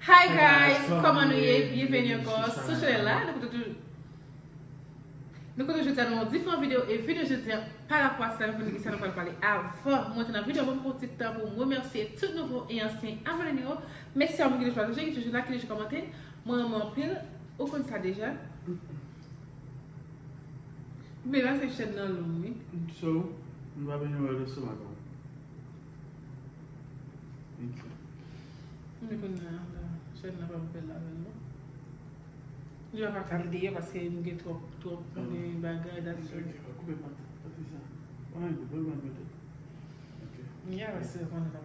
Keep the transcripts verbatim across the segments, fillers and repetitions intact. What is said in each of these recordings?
Hi guys, kòman nou ye? Byenveni ankò sou chanèl la. Nou kontan toujou, nou kontan toujou di nou yon diferan videyo, e videyo jodi a pa rapò a sa nou konn ki sa nou pral pale. Avan mwen antre nan videyo, ban m pran yon ti tan pou m remèsye tout nouvo e ansyen abòne nou yo. Mèsi a moun ki toujou pataje, ki toujou like, ki toujou kòmante. Mwen renmen anpil. Ou konn sa deja. Men la se chèn nan long wi. So, m pa bezwen wè lestomak ou. Thank you. Mwen konn nan chèn nan pa pou bèl lavel non. Li pa ka l deye paske m gen twòp twòp bagay dat. Koupe pati sa. Why you put my middle? Yeah, se konn sa.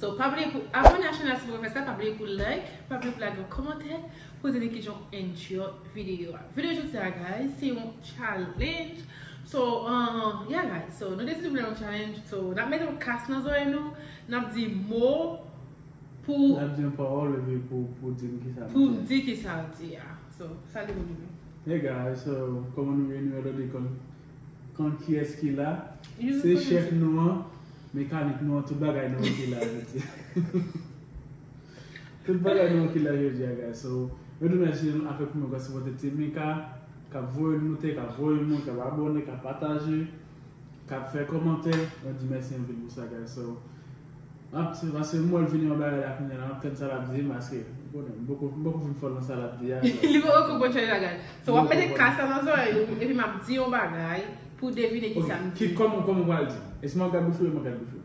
So, pa bliye pou abòne a chanèl si w fè sa, pa bliye pou like, pa bliye pou lage yon kòmantè, pou di nou kijan w enjoy videyo a. Videyo jodi a, guys, se yon challenge. So, um, yeah, guys, so, nou deside pou fè yon challenge. So, n ap mete yon kas nan zòrèy nou, n ap di mo pou. N ap di yon pawòl, epi pou, pou di n kisa n di. Pou di kisa w di a. So, salut, mon ami. Hey, guys, so, kòman nou ye? Nou ye lòt kon, kon kiyès ki la? Se chèf nou an, mekanik nou an, tout bagay nou an ki la jodi a. Tout bagay nou an ki la jodi a, guys. So, mwen tou mèsi avèk nou k ap sipòte Team Mika, k ap voye l moute, k ap voye moun, k ap abòne, k ap pataje, k ap fè kòmantè. Mwen di mèsi anpil pou sa, guys. So, m ap, se paske m wè l vini yon bagay la kounye a la, m ap tann sa l ap di m, paske, m konnen, m poko, m poko fin fò nan sa l ap di a. Li poko konprann challenge la, guys. So, w ap mete kas la nan zòrèy ou, epi m ap di yon bagay pou w devine kisa m di. Ki, kòman, kòman w pral di? E si m ap gad bouch ou, e m ap gad bouch ou?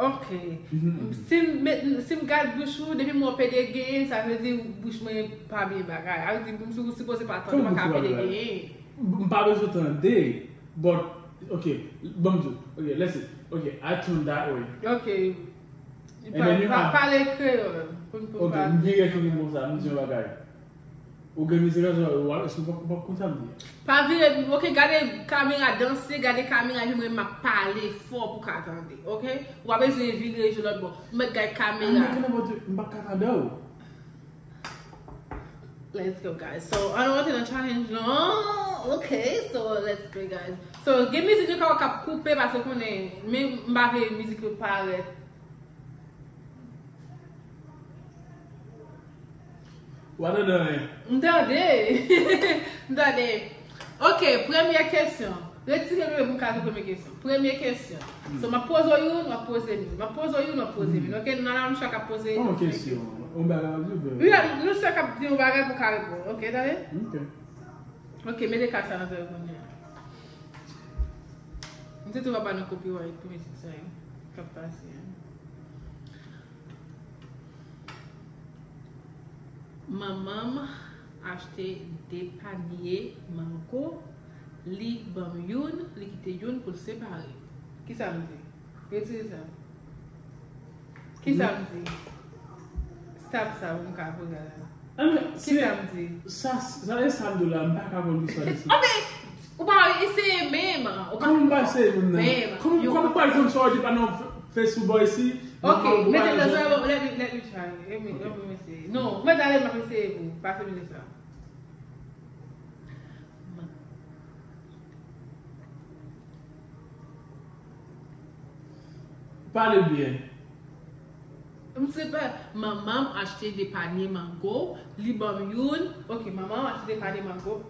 Ok. Si m met, si m gad bouch ou, depi m wè w pede genyen, sa vle di bouch mwen pa byen bagay. Sa vle di m sou, sipoze pa tande, m pa ka pede genyen. M pa bezwen tande, but, ok, ban m di w. Ok, let's see. Ok, I turn that way. Ok. And then you have. Pale kreyòl. Ok, m vire tounen konsa, m di yon bagay. Ou gen mizik la, ou, èske w pa, w pa konn sa m di? Pa vire, ok, gade kamera danse, gade kamera, epi mwen m ap pale fò pou w ka tande, ok? Ou pa bezwen vire je lòt bò. Ou mèt gade kamera. Ah, men, m pa ka tande w. Let's go, guys. So, ann rantre nan challenge lan. Ok, so, let's go, guys. So, gen mizik yo ka, k ap koupe, paske konnen, men m pa vle mizik yo parèt. Ou pa tande anyen. M tande. M tande. Ok, premye kesyon. Retire bebe pou m ka di premye kesyon. Premye kesyon. So, m ap poze w youn, w ap poze m youn. M ap poze w youn, w ap poze m youn. Ok, nou la, nou chak ap poze. Kòman kesyon? Yon bagay w ap di oubyen? Wi, nou chak ap di yon bagay pou ka reponn. Ok, tande? Ok. Ok, mete kas la nan zòrèy kounye a. M te tou va ba nou copyright pou mizik sa yo k ap pase a. Manman m achte de panye mango, li ban m youn, li kite youn pou l separe. Kisa m di? Retire sa. Kisa m di? Stop sa pou m ka poze la. Kisa m di? Sa, sa e sa m di w la, m pa ka konn istwa de sa. Anfen, ou pa eseye menm. Kòman m pa eseye menm nan? Kòman, kòman m pral konn sa w di pa nan Facebook bò isi? Ok, mete nan zòrèy, let me, let me try. Let me, let me eseye. Non, mwen tale m ap eseye pou. Pase mete sa. Pale byen. M se pa, manman m achte de panye mango, li ban m youn. Ok, manman m achte de panye mango.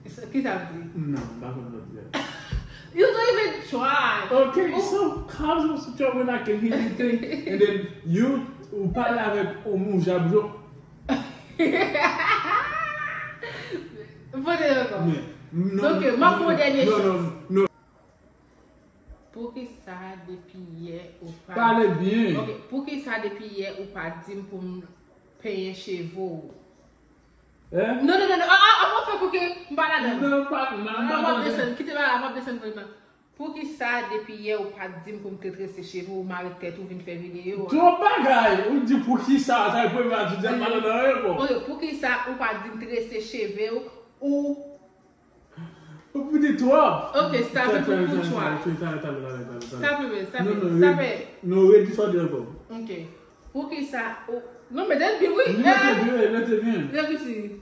Kisa m di? Non, m pa konn sa w di a. You don't even try. Ok, so how you try when I can hear you think, and then you, ou pale avèk yon mouch ap jwe. Poze l ankò. Ok, m ap pran yon dènye chans. Poukisa depi yè ou pa. Pale byen. Ok, poukisa depi yè ou pa di m pou m penyen cheve w? Non, non, non, non. Ah, ah, ah, mwen fè pou ke m pa ladan. Non, pa, non, pa ladan. Kite bagay la, m ap desann vrèman. Poukisa depi yè ou pa t di m pou m te trese cheve w, ou mare tèt ou vin fè videyo a? Twòp bagay! Ou di poukisa, sa e premye a di, m pa tande anyen ankò. Ok, poukisa ou pa di m trese cheve w, ou... Ou di twòp! Ok, stop it pou, pou twa. Stop it, stop it, stop it. Non, non, non, redi sa w di ankò. Ok. Poukisa ou... Non, men mete l byen, wi. Mete byen, mete byen. Let me see.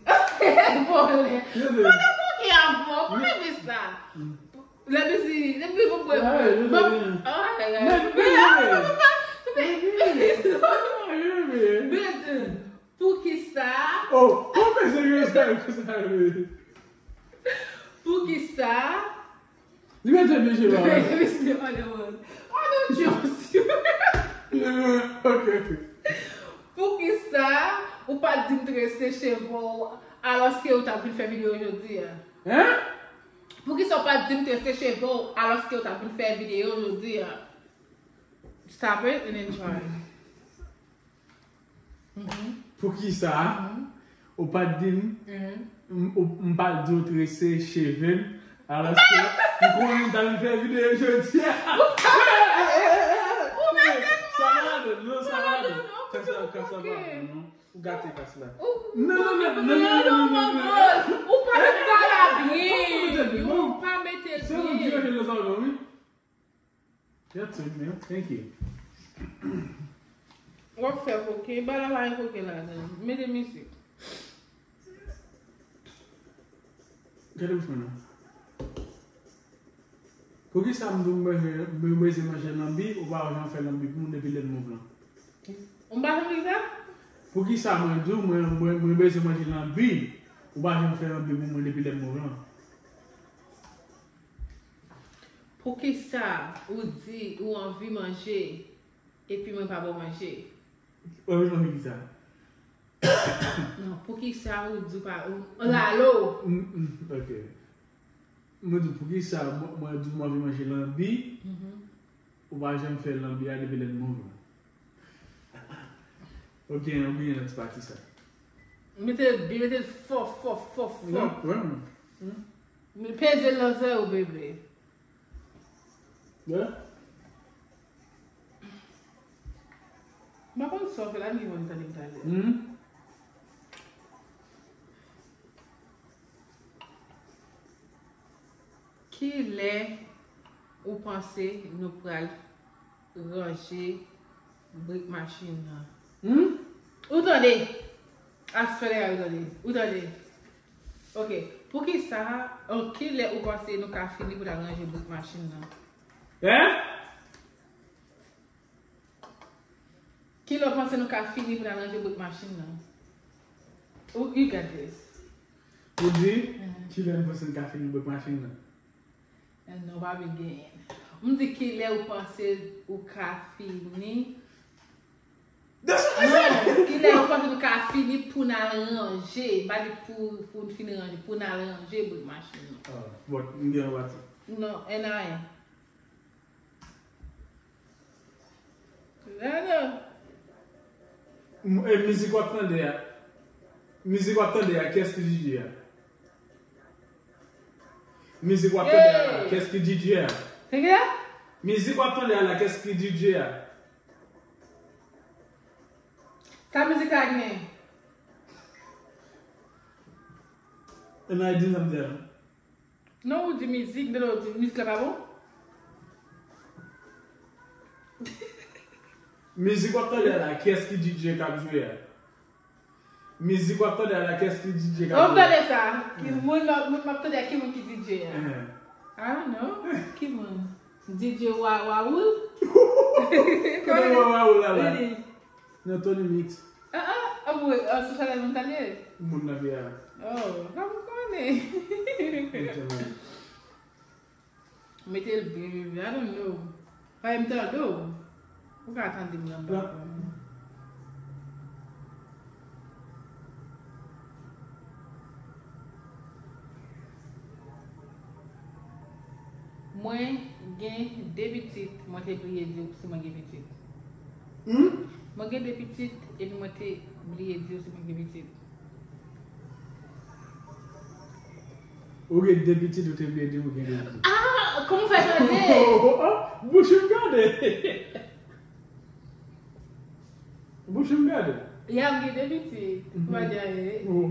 Vòlè. Mete byen. Mwen te bouke avan. Mwen te sa. Let me see. Let me see. Mete byen. Mete byen. Baby, come on, baby. But, uh, poukisa? Oh, poukisa? Li mete byen cheve a. Baby, I don't trust you. Ok. Poukisa ou pa t di m trese cheve w alòske ou t ap vin fè videyo jodi a? Hein? Poukisa ou pa t di m trese cheve w alòske ou t ap vin fè videyo jodi a? Stop it and then try. Poukisa ou pa t di m, m, ou, m pa t di w trese cheve m, alòske m konnen m t ap vin fè videyo jodi a? Ou mete m mal. Sa va, non, sa va, non. Kasa, kasa pa bon, non. Ou gate kas la. Non, non, non, non, non, non, non, non. Ou pa mete l byen. Ou pa mete l byen. Se ou ki ranje lòt sa, wi. Your turn, man. Thank you. W ap fè koken, bagay la pa gen koken ladan. Mete mizik. Gade w fè non. Poukisa m di w m bezwen, m bezwen manje lanbi, ou pa janm fè lanbi pou mwen depi lè n move lan? M pa janm di sa? Poukisa mwen di w mwen, mwen, mwen bezwen manje lanbi, ou pa janm fè lanbi pou mwen depi lè n move lan? Poukisa ou di ou anvi manje epi mwen pa ba w manje? Ou anvi manje kisa? Non, poukisa ou di w pa, ou, lalo? Mm, mm, ok. Mwen di w poukisa mwen, mwen di w mwen anvi manje lanbi, ou pa janm fè lanbi a depi lè n move lan. Ok, ou byen nan ti pati sa. Mete l byen, mete l fò, fò, fò, fò. Non, vrèman. Peze l nan zèwo, bebe. Yeah. M pa konn sa w fè la, m gen pou m tande m talè. Hmm? Kilè ou panse nou pral ranje brik machin nan? Hmm? Ou tande? Aswè lè ou tande. Ou tande? Ok. Poukisa, an kilè ou panse nou ka fini pou n al ranje brik machin nan? Hein? Kilè ou panse nou ka fini pou n al ranje brik machin nan? Ou, you got this. Ou di, kilè m panse n ka fini brik machin nan? Eh, non, pa vin genyen. M di kilè ou panse ou ka fini. Non, kilè ou panse nou ka fini pou n al ranje. M pa di pou, pou n fini ranje, pou n al ranje brik machin nan. Ah, bon, m gen yon pati. Non, N A N. M-, e, mizik w ap tande a. Mizik w ap tande a, kiyès ki D J a? Mizik w ap tande a la, kiyès ki D J a? Mizik w ap tande a la, kiyès ki D J a? Sa mizik la gen? E nan di sa m di a non. Non, ou di mizik, men lè ou di mizik la pa bon. Mizik w ap tande a la, kiyès ki D J k ap jwe a? Mizik w ap tande a la, kiyès ki D J k ap jwe a? W ap tande sa? Ki moun, moun m ap tande a, ki moun ki D J a? Ah, non. Ki moun? D J Wa-, Wawoul? Kote Wa-, Wawoul la la? Nan Tony Mix. Ah, ah, ah, mwen, ah, sou chanèl moun sa l ye? Moun nan vye a. Oh, kòman w konnen? Mete l byen, byen, byen. I don't know. Fè m tande w. Ou ka tande m nan bakgrann. Mwen gen de pitit, mwen te bliye di w si mwen gen pitit. Hmm? Mwen gen de pitit, epi mwen te bliye di w si mwen gen pitit. Ou gen de pitit, ou te bliye di w gen de pitit. Ah, kòman w fè tande? Bouch m gade. Bouch m gade. Ya, m gen de pitit. M pa di anyen. Bon,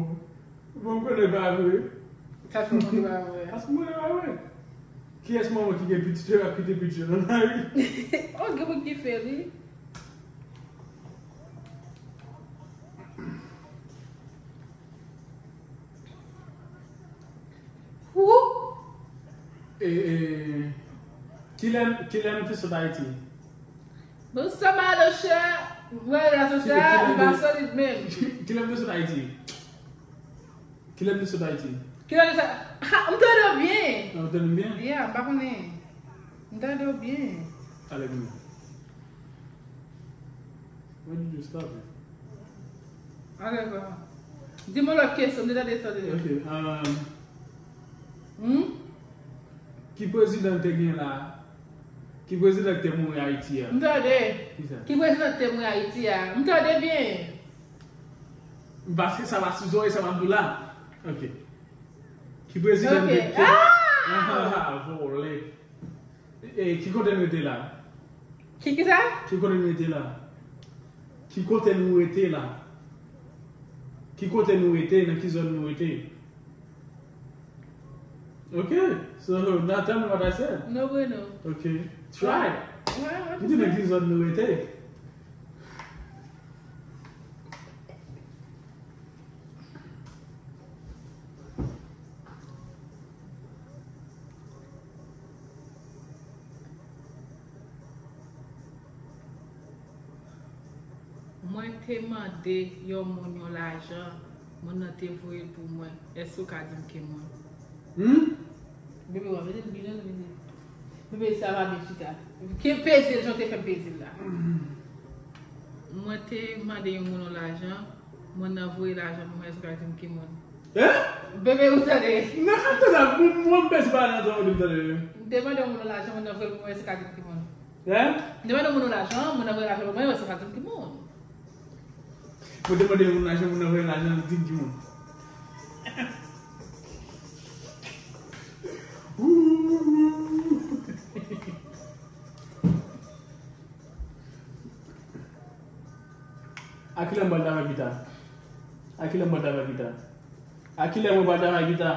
m konnen pa vre. Sa fè w konnen pa vre? Paske m konnen pa vre. Kiyès manman ki gen pitit yo, y ap kite pitit yo nan lari? Oh, gen moun ki fè li. Who? E, e, kilè, kilè m te sot Ayiti? Bon, sa malo chè, mwen la sou sa, li pa solid menm. Kilè m te sot Ayiti? Kilè m te sot Ayiti? Kilè m te sot? Ha, m tande w byen. Ah, ou tande m byen? Yeah, m pa konnen. M tande w byen. Alek mwen. Why did you stop it? Alek, di mwen lòt kesyon, m te tande sa w te di. Ok, um, Hmm? Ki prezidan te gen la? Ki prezidan ki te mouri Ayiti a? M tande. Ki sa? Ki prezidan ki te mouri Ayiti a? M tande byen. Paske sa pa sou zòrèy, sa pa dou la. Ok. Ki prezidan ki te... Ah! Vole. E, ki kote nou rete la? Ki, ki sa? Ki kote nou rete la? Ki kote nou rete la? Ki kote nou rete? Nan ki zòn nou rete? Ok, so now tell me what I said. No bueno. Ok, try. Well, what you say? M di nan ki zòn nou rete. Mwen te mande yon moun yon lajan, moun nan te voye l pou mwen. Èske w ka di m ki moun? Hmm? Bebe, w ap vin, vin, vin. Bebe, sa va byen chita. Ki peze l, jan w te fè m peze l la. Mwen te mande yon moun yon lajan, moun nan voye lajan pou mwen, èske w ka di m ki moun? Hein? Bebe, ou tande? Non, m tande, mwen, mwen, m pèse pa nan zòn, m tande. M te mande yon moun yon lajan, moun nan voye pou mwen, èske w ka di m ki moun? Hein? M te mande yon moun yon lajan, moun nan voye lajan pou mwen, èske w ka di m ki moun? Mwen te mande yon moun lajan, moun nan voye lajan, di m ki moun. A kilè mwen pral travay pita? A kilè mwen pral travay pita? A kilè mwen pral travay pita?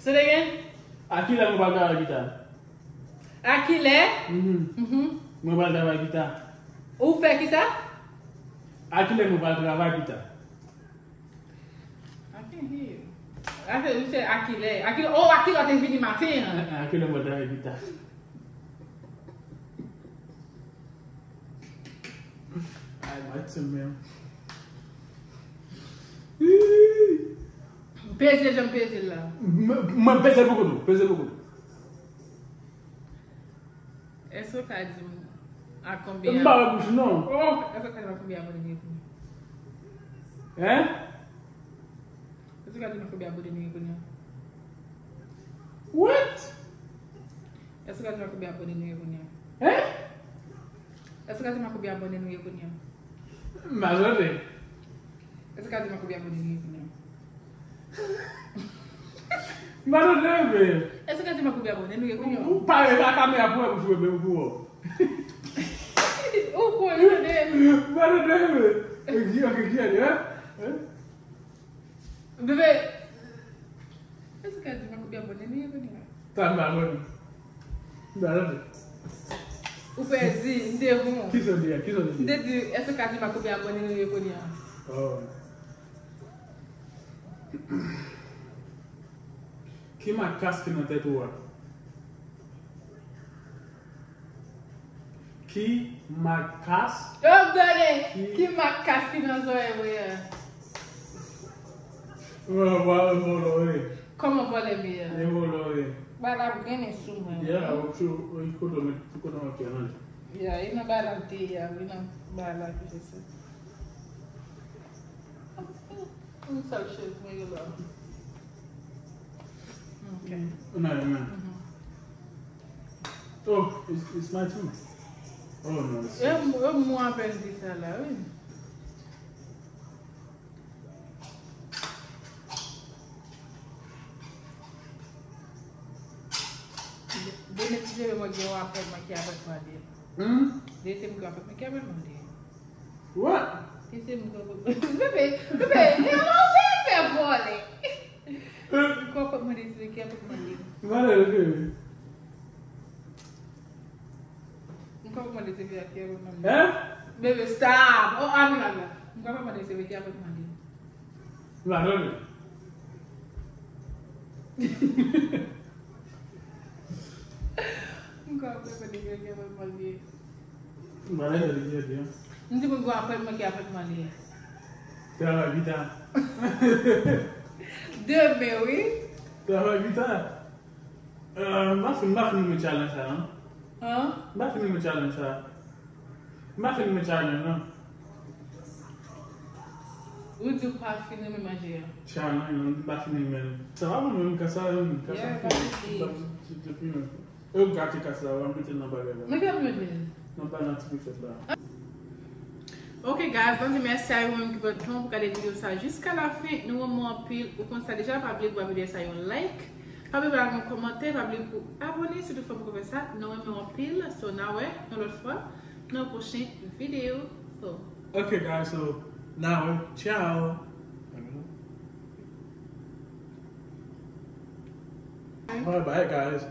Se de gen? A kilè mwen pral travay pita? A kilè? Mhm. Mhm. Mwen pral travay pita. Ou fè ki sa? A kilè mwen pral travay pita? I can't hear you. A kilè, you say a kilè. A kilè, oh, a kilè w te vini maten an? A, a kilè mwen pral travay pita? Ay, Martin, men. Peze jan m peze l la. Mwen, mwen peze l pou kote w, peze l pou kote w. Èske w ka di m a konbyen... M pa wè bouch non. Oh, èske w ka di m a konbyen abòne nou ye kounye a? Hein? Èske w ka di m a konbyen abòne nou ye kounye a? What? Èske w ka di m a konbyen abòne nou ye kounye a? Hein? Èske w ka di m a konbyen abòne nou ye kounye a? M pa tande. Èske w ka di m a konbyen abòne nou ye kounye a? M pa tande, men. Èske w ka di m a konbyen abòne nou ye kounye a? Ou pa, e pa kamera pou wè, pou wè, men ou pou wè. Ou kwè, tande. M pa tande, men. E ki, ok, ki ane, hein? Hein? Bebe, èske w ka di m a konbyen abòne nou ye kounye a? Sa m pa konn. M pa tande. Ou pèdi, m te bon. Kisa w di a? Kisa w di? M te di, èske w ka di m a konbyen abòne nou ye kounye a? Oh. Ki mak kas ki nan tèt ou a? Ki mak kas? Yo, m tande. Ki mak kas ki nan zòrèy mwen an? Mwen, mwen, mwen, mwen, mwen. Kòman vòlè m ye a? E vòlè w ye. Bagay la ap grennen sou mwen. Yeah, ou sou, ou kote w met, ou kote w met kè nan li. Yeah, e nan bagay la m te ye a, wi, nan bagay la ki fè sa. Yon sèl chèz mwen ye la. Ok. Ann ale, men. Mhm. Oh, it's, it's my turn. Oh, no, it's... E m, e m apèn di sa la, wi. Demen ti jere mwen gen yon apèl mwen ki apèl mande. Hmm? Demen se mwen ki apèl mwen ki apèl mande. What? Demen se mwen ki apèl mande. Bebe, bebe, gen yon bebe fè vòlè. M kwè w p ap mande si se ki a p ap mande. Mande l, bebe. M kwè w p ap mande si se ki a p ap mande. Hein? Bebe, stop! Oh, ami la, la. M kwè w p ap mande si se ki a p ap mande. M pa tande. M kwè w konn ki apètman li ye. M pa lè li ye byen. M di moun gwo apètman ki apètman li ye. Travay pita. Demen, wi. Travay pita. Euh, m pa fin, m pa fin renmen challenge sa, non. An? M pa fin renmen challenge sa. M pa fin renmen challenge, non. Ou di w pa fin renmen manje an. Challenge, non, m pa fin renmen. Sa va bon, menm ka sa, menm ka sa. Yeah, pa sisi. Yo gate kas la, w a mete nan bagay la. Men ki ap mete? Nan pa nan ti pifèt la. Ok guys, mwen di mèsi a ou menm ki pran tan pou gade videyo sa jiska la fen. Nou renmen w anpil. Ou konn sa deja, pa bliye pou ba videyo sa yon like. Pa bliye ba yon kòmantè, pa bliye pou abone si toutfwa poko fè sa. Nou renmen w anpil. So, n a wè yon lòt fwa nan pwochen videyo. So, Ok guys, so n a wè. Ciao. Bye bye guys.